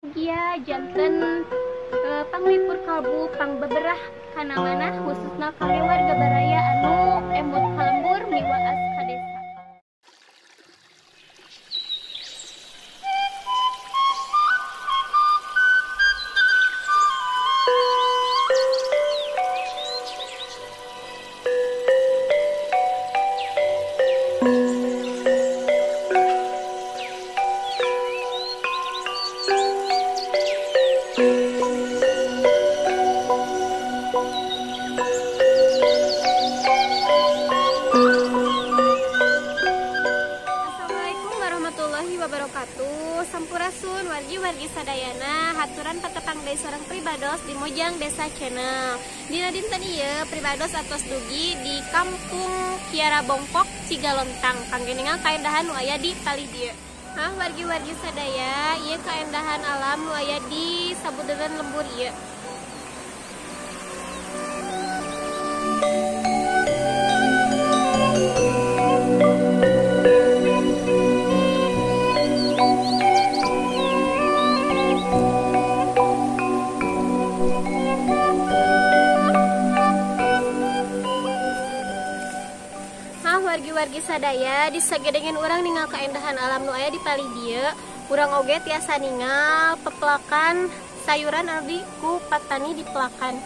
Mugia janten panglipur kalbu pangbeberah kana manah khususna kangge warga baraya anu emut ka lembur miwaas ka desa. Sampurasun wargi-wargi sadayana haturan patepang deui sareng pribados di Mojang Desa Channel. Dina dinten ieu pribados atos dugi di Kampung Kiara Bongkok Cigalontang kangge ningal kaendahan nu aya di palih dieu. Hah wargi-wargi sadaya, ieu kaendahan alam nu aya di sabudeureun lembur ieu. Wargi-wargi sadaya disagedengen urang ningal kaendahan alam nu aya di palih dieu, urang oge tiasa ningal pepelakan sayuran anu di ku patani dipelakan.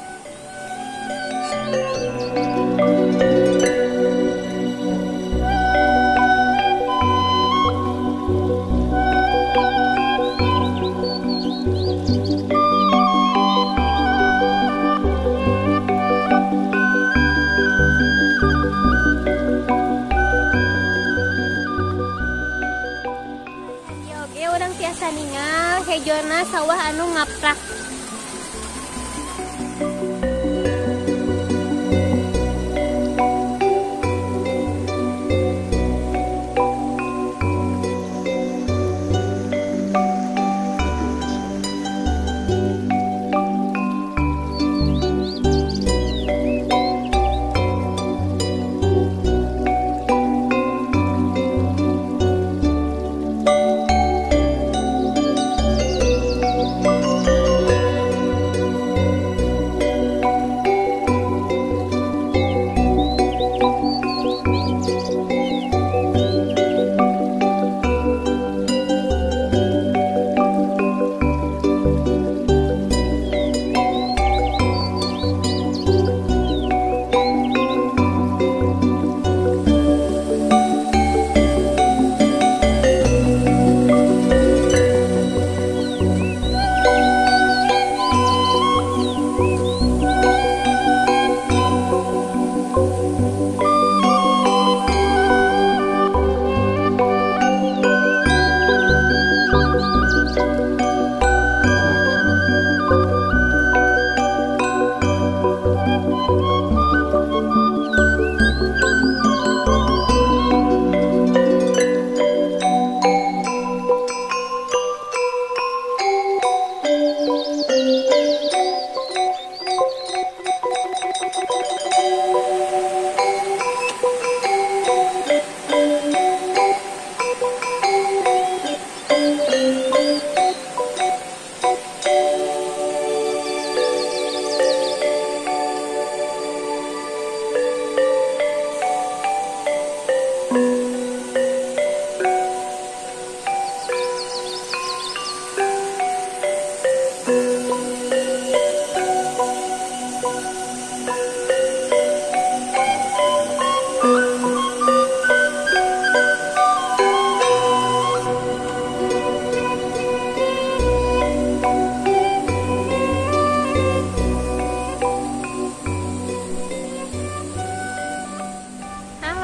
Tiasa ningal hejona sawah anu ngaprak.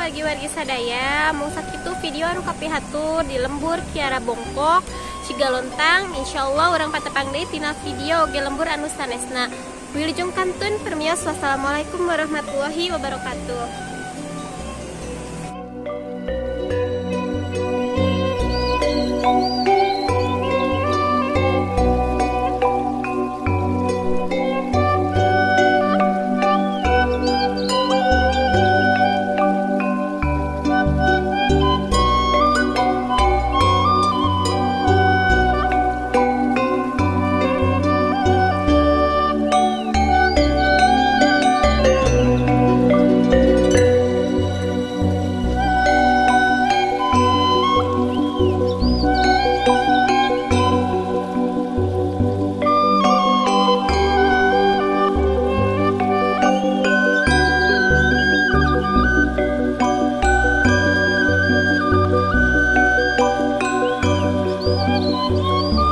Wargi-wargi sadaya, mung sakitu video anu kapihatur di lembur Kiara Bongkok Cigalontang. Insyaallah urang patepang deui tina video oge lembur anu sanesna. Wilujeng kantun permios, wassalamualaikum warahmatullahi wabarakatuh. Bye.